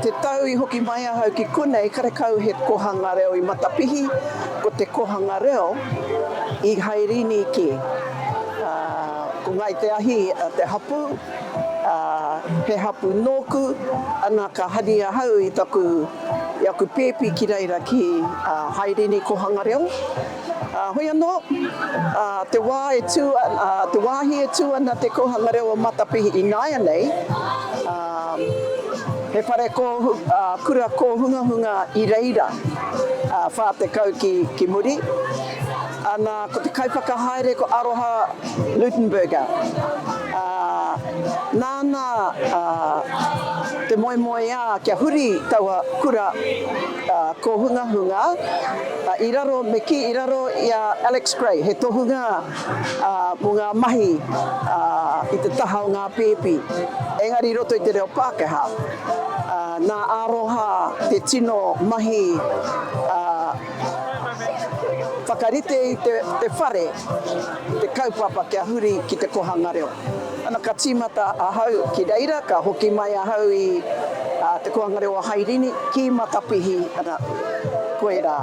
Te tau i hoki mai ahau ki konei, karekau he kohanga reo i Matapihi, ko te kohanga reo i Hairini kē. Ko Ngāi Te Ahi te hapū, he hapū nōku, ana ka hari ahau i taku, i aku pēpi ki reira ki Hairini Kohanga Reo. Hoi anō, te wā e tū, te wāhi e tū ana te Kōhanga Reo o Matapihi ināianei, he whare kōhu, kura kōhungahunga i reira, 40 ki, ki muri. Ana, ko te kaiwhakahaere ko Aroha Lutenberger. Nāna te moemoeā kia huri taua kura kōhungahunga i raro, me kī i raro i a Alex Gray, he tohunga mō ngā mahi i te taha o ngā pēpi, engari i roto i te reo Pākehā. Nā Aroha te tino mahi whakarite i te whare, te kaupapa kia huri ki te kohanga reo. Ana ka tīmata ahau ki reira, ka hoki mai ahau i Te Kōhanga Reo o Hairini ki Matapihi, ana, koirā.